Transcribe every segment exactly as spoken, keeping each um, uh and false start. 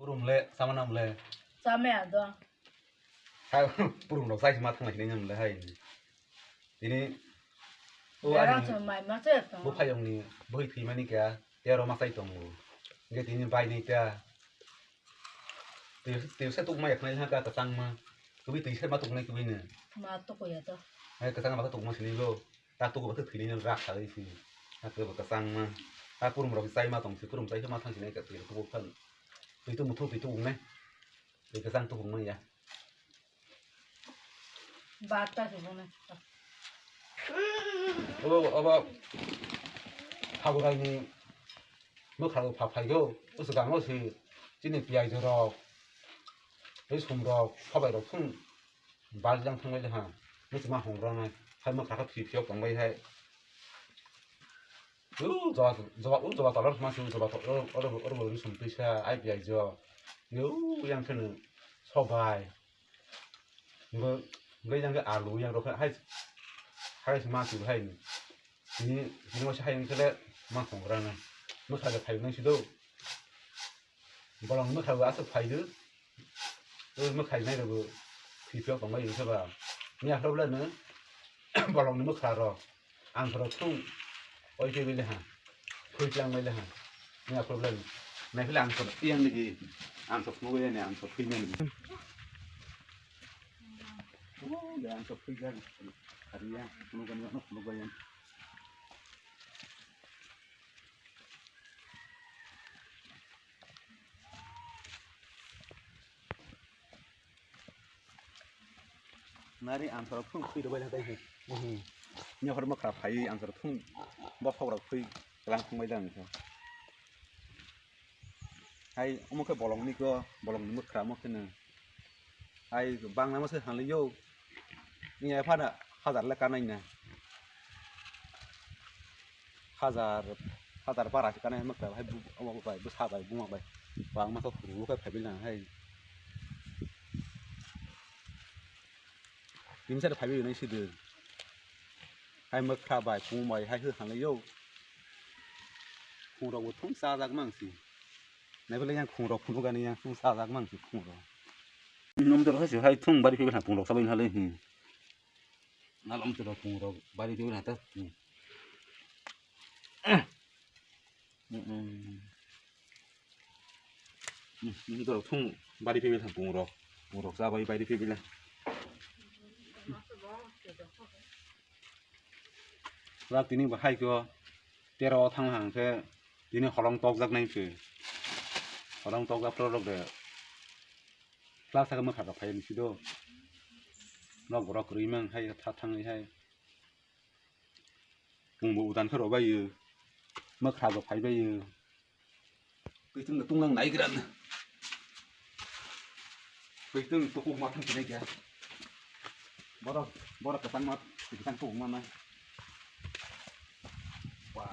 Purum le, sama nam le. Sama ya do. Hai, purum rok sai ma thang lai ni nam le hai. Ini, o Berang ani, se mai ma se to. Bu phayong ni, bui thwi mani kya, tero ma sai tongo. Ge tini bai ni kya. Twi, twi se tuk ma yak nai ha ka, ka tang ma. Kubi twi se ma tuk nai kubi ne. Ma tuk ya to. Hai ka tang ma ka tuk ma sini lo. Ta tuku ba thwk thwinai no rak salai si. Ha kebo kwchangma. Ta kurum rok chai ma tong si, kurum chai ma thang sinai ka twi tuku phan. Twi tumu thu twi tuku ne. Twi kwchang tuku ma ya. Bata si bone. Obo, obo. Phagurai ni mwkhra pha phai go. Usu gamo si. Chini piyaj rok. Tei sum rok, sabai rok thung. Baljang thangbai le ha. Muchuma hongrang nai. Hai mwkhra khe phi phiyok tongbai hai. U joba, joba, u joba tolar ma se u joba to, oro, oro, oro, oro sum tisa, ai piyaj jo. Yo, yang kheno sobai. Ngo, ngo yang khe alu yang rok hai. Hai se ma tu hai. Ini, ini wasa hai yang khe le ma hongrang nai. Mwkhra khe phai nai si do. Bolong mwkhra bo aswk phaidu. O mwkhra nai rwgo khipiyok tongbai wngkhe ba. Miya problem no bolong ni mwkhra rok. Ang khoro thung. Oi khe bile ha. Khui tlang bile ha. Miya problem no. Nai phile ang khoro tiyang ni. Ang khoro nugui ni, ang khoro khui ni. O, le ang khoro khui ni. Ari ya, khunu gani, khunu gani. Nari answer thung thui rwbai na tei. Nyaphar mwkhra phai answer thung bosok rok thui klang thung bai da nang khe. Hai omo khe bolong ni ko, bolong ni mwkhra omo khe no. Hai bangna ma se hanli yo. Ni ai phana hazar le kanai na. Hazar, hazar bara se kanai ma kla hai bu, omo bai, bwsa bai, buma bai. Bangma khe phuru khe phaibil na hai. Bini sari phaibil nai sidil. Hai mwkhra bai, pung bai, hai hwkha nai yo. Khung rok bo thung chajak mang si. Nai bele yang khung rok phunuk ani yang thung chajak mang si khung rok. Nom dor hai se hai thung bari phaibil na khung rok sabai na le hi. Nalom tero khung rok bari twi na ta. Hmm. Hmm, hmm. Hmm, hmm, tero khung bari twi na khung rok. Khung rok sa bai bari twi na. Rak tini bahai ko tero thang hang khe tini holong tokjak nai khe. Holong tokjak pro rok de. Plus sakhe mwkha rok phai nisi do. Nok borok kwrwi mang hai tha thangwi hai. Pungbo udan khe rw bai o. Mwkha bo phai bai o. Twi tungno tunglang nai gran. Twi tung tukuk ma thang kinai kya. Borok, borok kwchang ma, kwchang tukuk ma nai. Wah.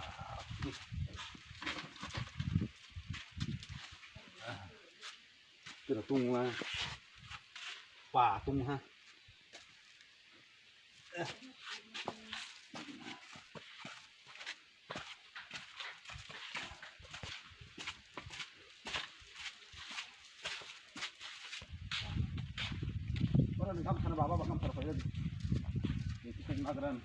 Kira tungla. Pa tung ha. Ora ni kam sana baba bakam sar payah. Ni kisan magran.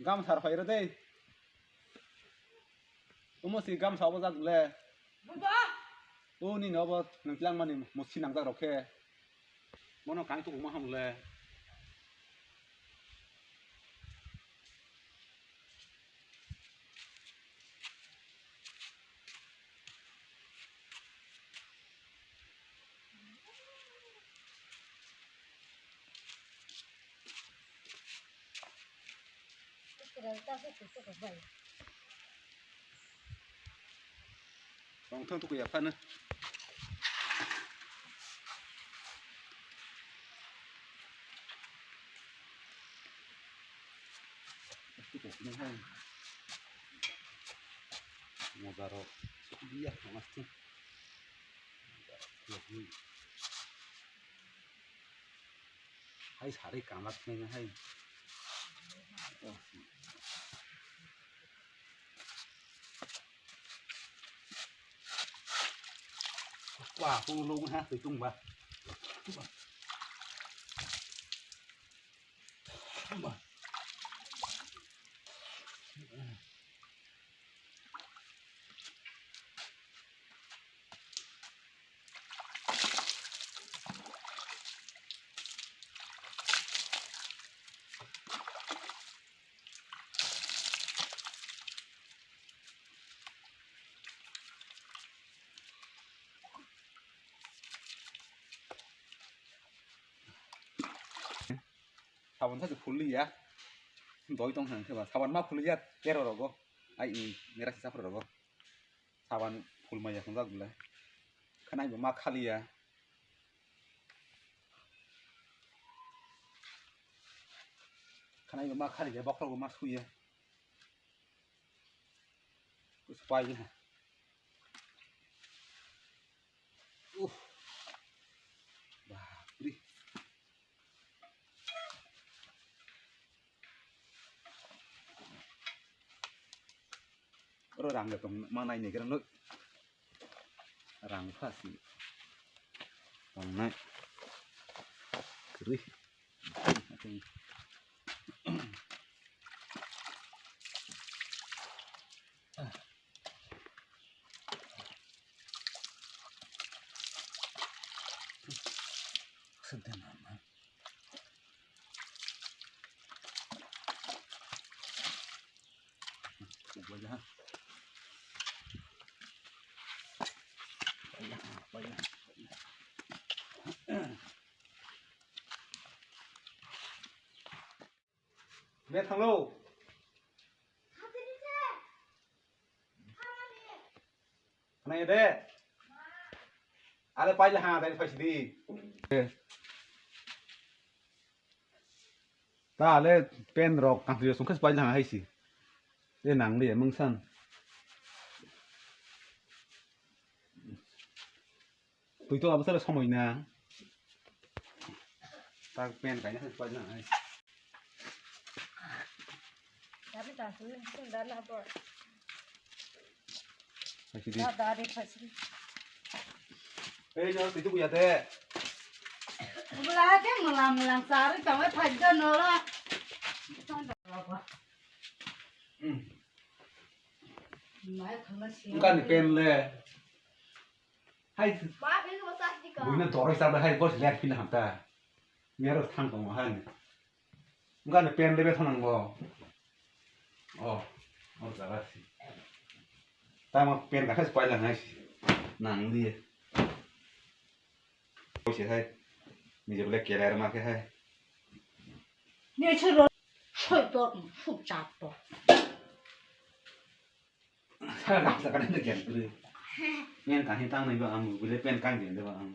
Gam sar phai rw de. Omo si gam sa obo jak le. Baba. O nini obo nang tlang mani musi nang jak rok khe. Bono kain tuku ma ham le. Tongthok tuku ya phano. Mojaro. Iya, mas tu. Hai sari kamat nai hai. Wah, pung lung ha, tui tung ba. Sabon sa phul liya. Doi tong thang theba. Sabon ma phul liya. Tero rogo. Ai i mera sisa phur rogo. Sabon phul maya khongjak bile. Khanai bo ma khaliya. Khanai bo ma khaliya. Bokhro bo ma suya. Spy. Uh. Bapri. Oro rang le tong ma nai ni kerang lo. Rang pha si. Tong nai. Kri. Be thanglo. Nai de. Ale paila ha, dai paisi di. Ta ale pen rok ang sungkhe paila ha haisi. E nang de mungsan. Twi to abo sara somoi na. Tak pen kaina hai pai na hai. Tapi tak sulit sih dan apa? Hai sidi. Dah dari pasti. Eh, jangan itu punya teh. Bula ke melang-melang sari kami pajak nora. Hmm. Mai khana siya. Bukan pen le. Hai. Buina doroi sabla hai bos ler pina hamta. Mero thang tong hai. Ngane pen lebe thang bo. Oh, oh jaga si. Tamo pen ka khas paila nai si. Nang di. Bos hai. Nije bole keler ma ke hai. Ni churo soi to su cha to. Saka gamsa kana ni gen kri. Ngen ka hin tang nai ba ang bule pen kang gen ba ang.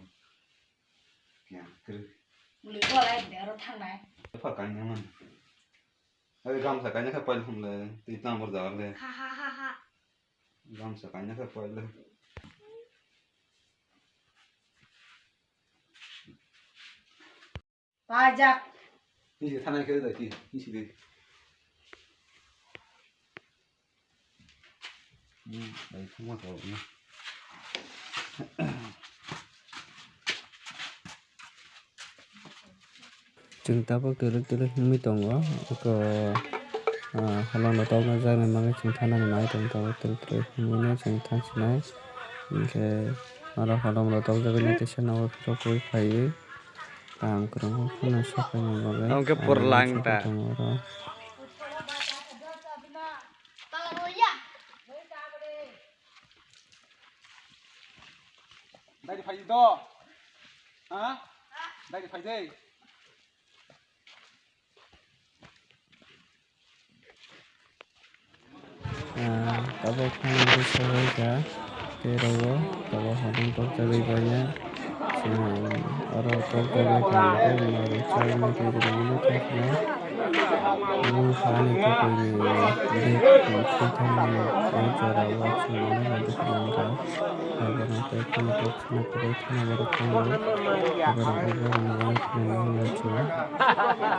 Gen kri. Muli ko lai de ro thang nai. Pha kang nang man. Ai gamsa kana kha pail hum le, ti tang bor da le. Ha ha ha ha. Gamsa kana kha pail le. Pajak. Ni je thanai khe da ki, ni si de. Hmm, ai thuma to ni. Chwng tabuk twrwk twrwk himwi tongo, oko, ah, holong rok tokna jaknai bagwi chwng thanani nai tongo, tabuk twrwk twrwk himwi no chwng thansinai. Hinkhe oro holong rok tokjagwi nai teisa nogo phirok ui phaiwi. Kaham kwrwngkhe phano sokhaini bagwi. Omo khe purlang ta. Tongo oro. Dai phai do. Ha? Dai phai dei. Ah, tabuk phano bwsajak tei rogo tabuk hodong tokjagwi baina. Chwng oro tokjagwi tongkhe norok chalni twi rwmani thangkhe. Mui hani tubuini bag thwngthangmani o jorao chwng nokha dukha nangkha. Abo tei kheno kok khna kwrwi kheno borok tongo. Borok o borok nokni khna nangmani chwng.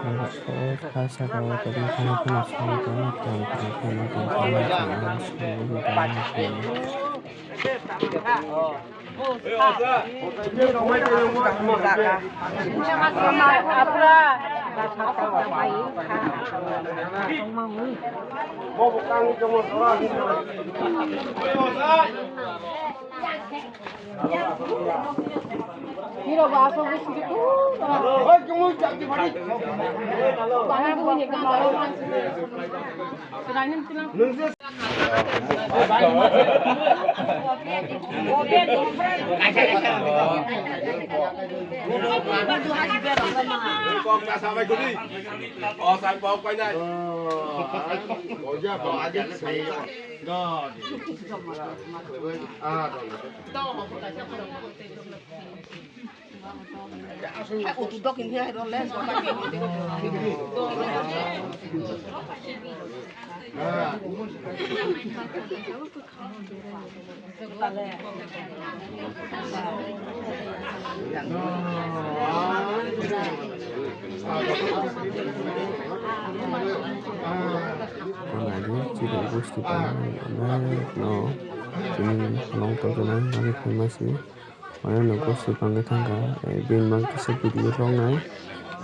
Borok o kha saka o tongma thangwi kheno chwng tongma tong tongma tong tongma chwng aro chwng. Ang adi chini bosti panai no tini long tong jana nani phaima si. Mane no bosti pangwi thangkha, eh, bini mang kisa video roknai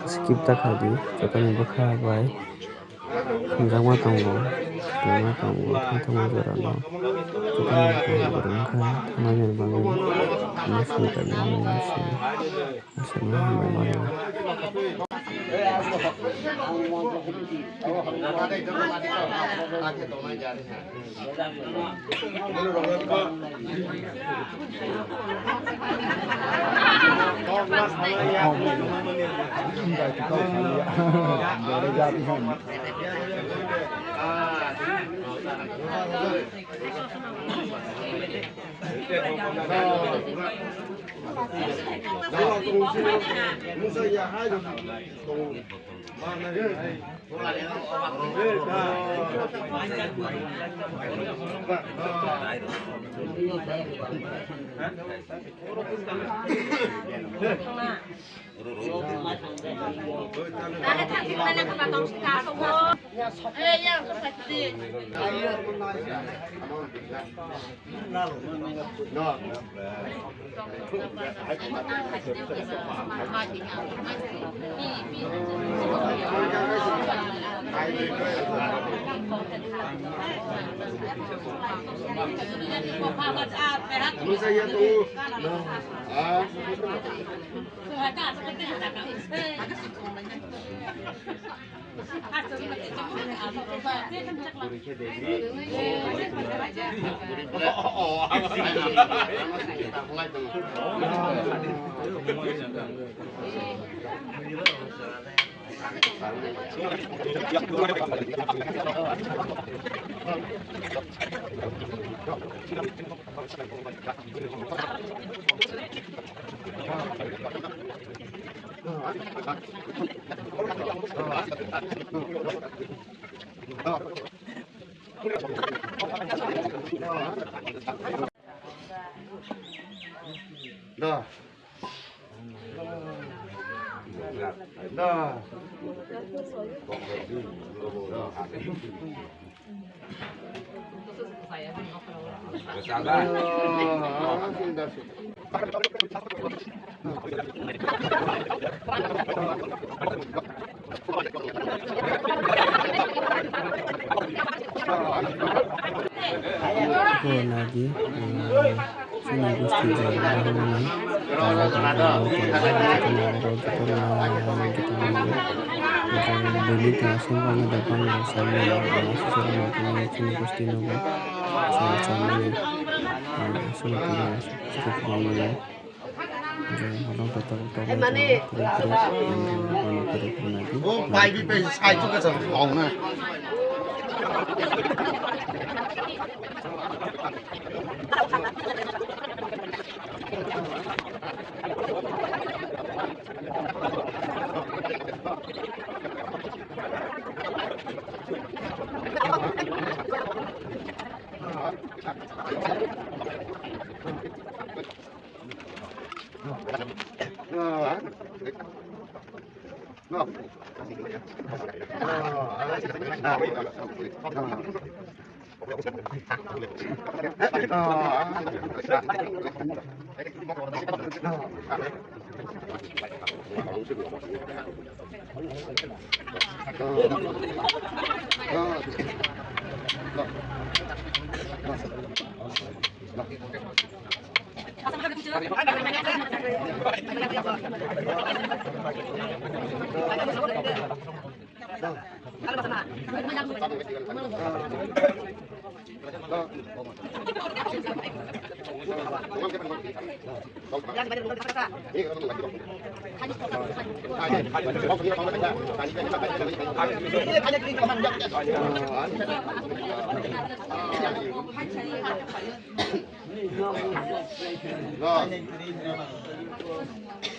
skip ta kha di, jotono bwkha bai hamjakma tongo, twima tongo, khaitokma jorano jotono bwkha borok wngkha, thangna bagwi, thangna simi kha, thangna simi, aswkno hambai mano. Da. Da. Nadi, chini bosti jora nangmani, chini bosti nogo, chini bosti nogo.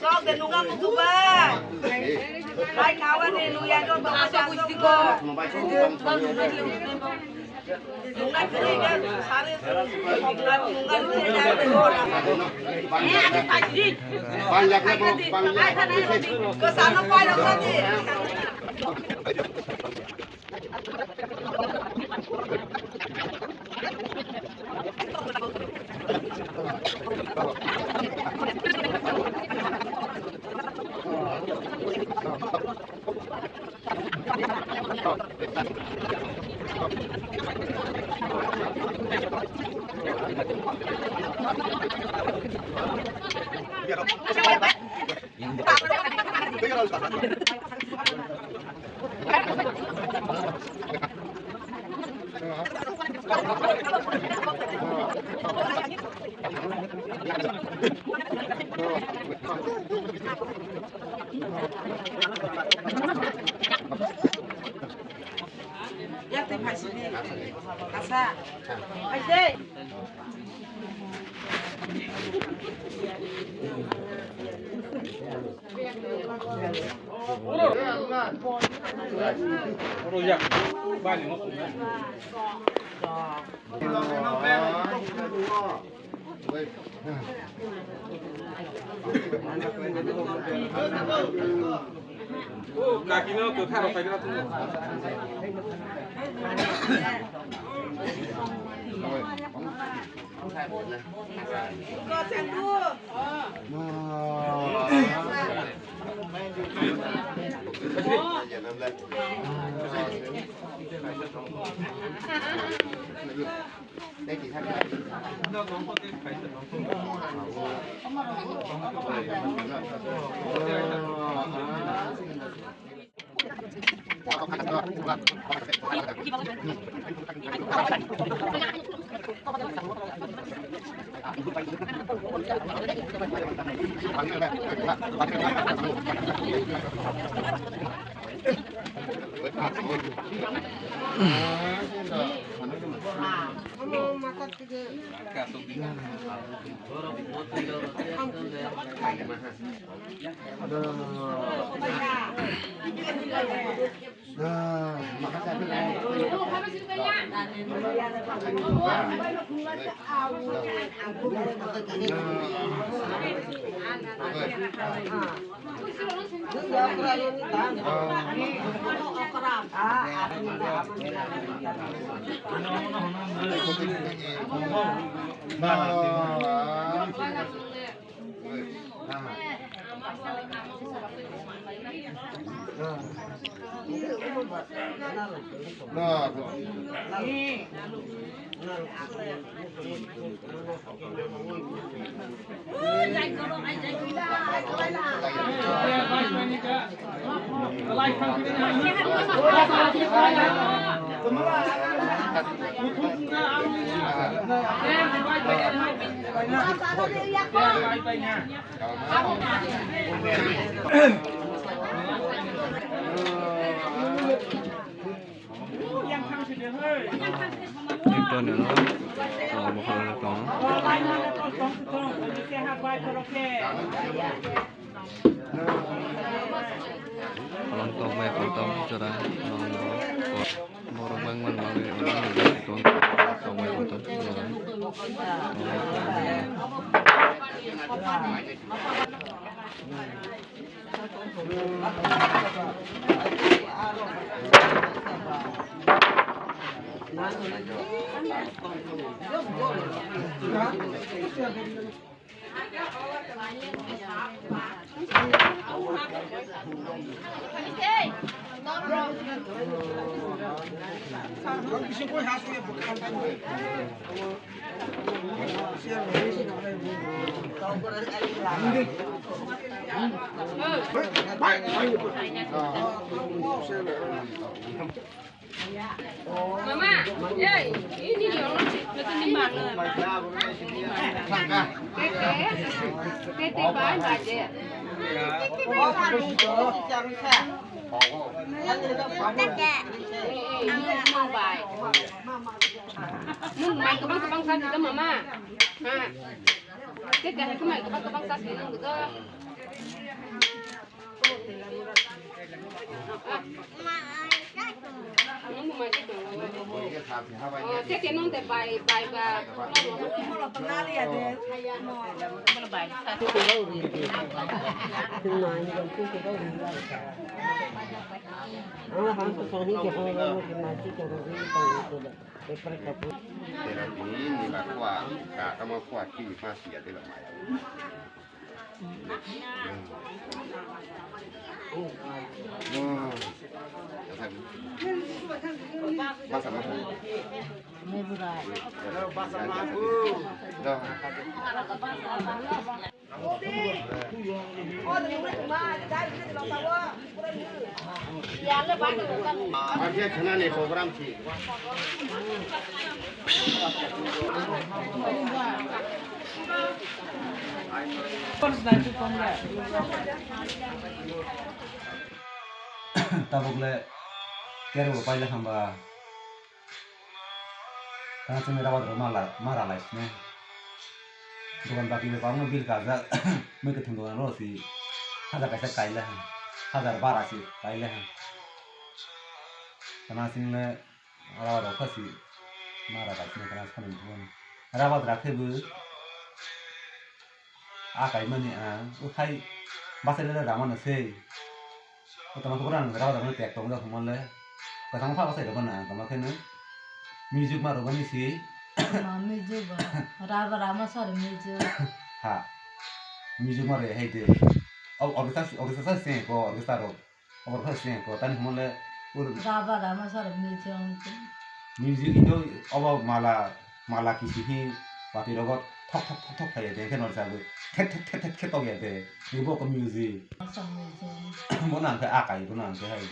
Sok de nunga mutuba. Bai kawa de nuya do do sa sok ko. Nunga kiri de sare nunga kiri de. Banyak na bo, banyak. Kesana pai lo tadi. Yak twi phaisidi. Asa. Phaisidi. Ekdom nelo, tongo, bokol tongo. Kolom tok bai kolom tok jora, kolom tok. Borok bangmani bagwi, kolom tok bai kolom tok jora. Mama, ei, ini ni orang sih, betul ni mana? Tete, tete, bye, bye, je. Eh, eh, ini mau bye. Mau main kebang, kebang saja, mama. Ha. Tete, hai kemai kebang, kebang saja, nunggu tu. Tera din ni ba khua, ka tamo khua ki ma siya de ba mai. Tabuk le kero bo paila hamba. Tang simi rabat rok ma la, ma ralai sini. Dokan baki bai bangma bill kajak. Mui kwthwng dokan ro si hajar kaisa kaila ha. Hajar bara si kaila ha. Kana sing le rabat rok pha si ma ralai sini kana sani thumani. Rabat rakhe bu a kaimani ang ukhai bachai le ramano sei. Tama khe borok ang rabat rok tek tong jak hwnma le. Kwchangma pha bachai rok mano ang tama khe no. Music ma rwmani si. Ma music ba. Raba rama sar music. Ha. Music ma rwi hai de. Ob-, orchestra, orchestra sa se ko orchestra rok. Obor khe se ko tani hwnma le ur- Raba rama sar music. Music ino obo mala, mala kisi hi watwi rogo thok thok thok thok khlaiya de khe norjago. Thet thet thet thet khe tokya de. Ni bo ko music. Masa music. Bono ang khe akai, bono ang khe hai.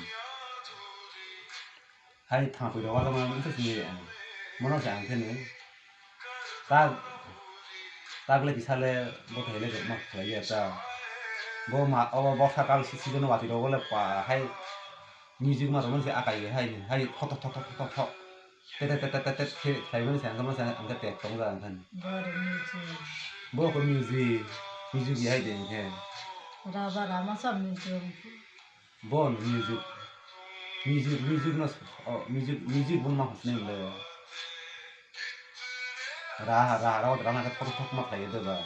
Hai thangpui rok walama wngkha sini ang. Mono se ang khe ni. Ta, ta gle kisa le bo thai le ma khlai ya ta. Bo ma, obo boksa kal si-, season watwi rok le pa hai music ma rok se akai hai ni. Hai thok thok thok thok thok thok. Te te te te te te khe khlai mani se ang khe ma se ang khe tek tong ja ang khe ni. Boro music. Bo ko music. Music ya hai de ang khe. Raba rama sa music. Bo music, music, music no, o, music, music bo ma hosne le. Ra, ra, ra, ra, na thok thok ma khlai de ba.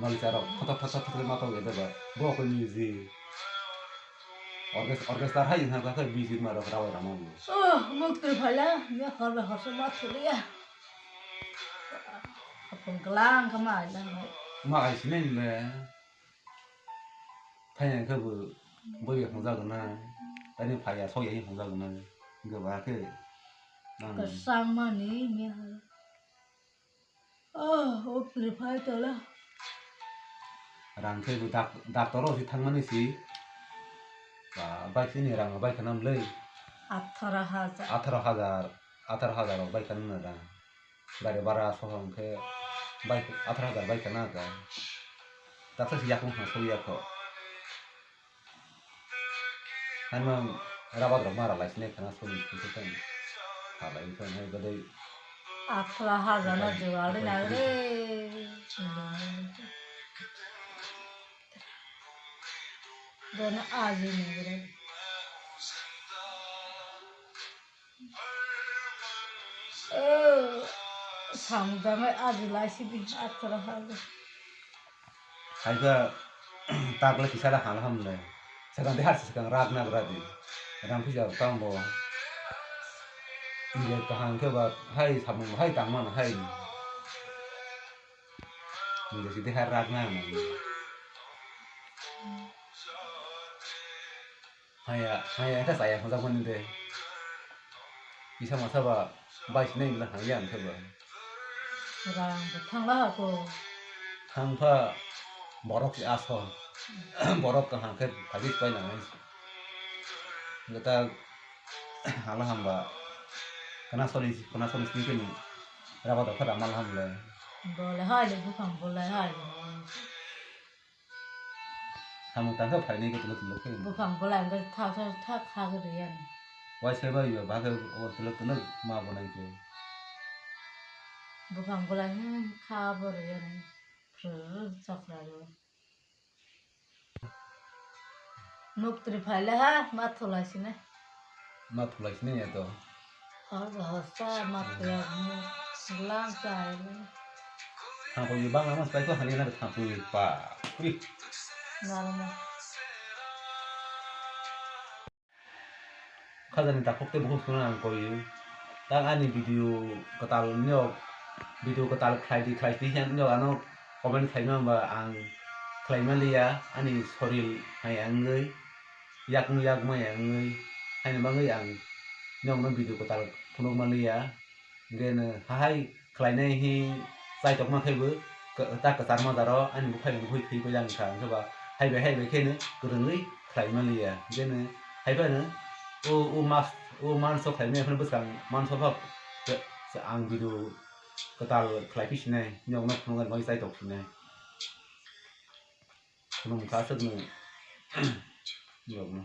Noli sa ro, thok thok thok thok ma to de ba. Bo ko music. Orchestra, orchestra hai na ka music ma ro ra ra ma. Oh, muk tu phala, ya hor hor ma thuliya. Apun kelang kama aja. Ma ai sine le. Thaiya khe bo bwrwi hwnjak gwnang, tani phaiya sokya hinwi hwnjak gwnang, hwnkhe ba khe nang. Kwchang mani miya. Oh, o phri phai tola. Rang khe bo dak-, doctor o si thangmani si. Ba, bike sini rang bai khanam le. Atharo hajar. Atharo hajar, atharo hajar rok bai khanam na rang. Gari bara soho hwnkhe bai atharo hajar bai khana ka. Taksa se yakung khna soi yakho. Ano rabat rok mara lai sini khana soi ni sini soi. Halai soi hai badai. Atharo hajar no jual na re. Bono aji ni re. O, samung tangwi aji lai sidi, atharo hajar. Hai khe tak le kisa da hal ham le. Sakang de har sakang rak na gra di. Ram phi jao tang bo. Inge kaham khe ba hai samung hai tang man hai. Inge si de har rak na man. Haya, haya, khe chaya hwnjak mani de. Kisa masa ba bai sinai bwla hangya ang khe ba. Rang bo thangla ha ko. Thangpha borok si aso. Borok kaham khe phagis pai nangai. Gata hala hamba. Kana soli, kana soli sini kini. Raba dokha ramal hamle. Bole hai le bukhang bole hai le. Samung tangkhe phainai khe tolo tolo khe. Buphang bolai wngkha thak thak thak kha kwrwi yani. Waisa bai ba khe o tolo tolo ma bo nai khe. Buphang bolai hmm kha bo rwi yani. Phrwrwk chokra rw. Nuk tri phaile ha ma thulai sine. Ma thulai sine ya to. Hor ba hosta ma thulai mu. Glam sa hai le. Thangpui bang lama spai ko hani na thangpui pa. Ui. Narma. Khajani takhuk tei bukhuk songno ang koi. Tang ani video kwtal nok, video kwtal khlai di, khlai di hwn nok ano comment khlaima ba ang khlaima liya, ani soril hai wngwi, yakung yakma wngwi, haini bagwi ang nokno video kwtal phunukma liya. Hingke no hahai khlainai hi chaitokma khe bo ta kwchar ma jaro ani bukhai ni bukhai thwi paida wngkha, hingke ba haibai haibai khe no kwrwngwi khlai manliya. Hingke no haibai no o, o mas, o manso khlaimani phano bwskang manso phak ang video kwtal khlai phi sinai, nokno phunukgani bagwi chaitok sinai. Phunuk kha aswk no nokno.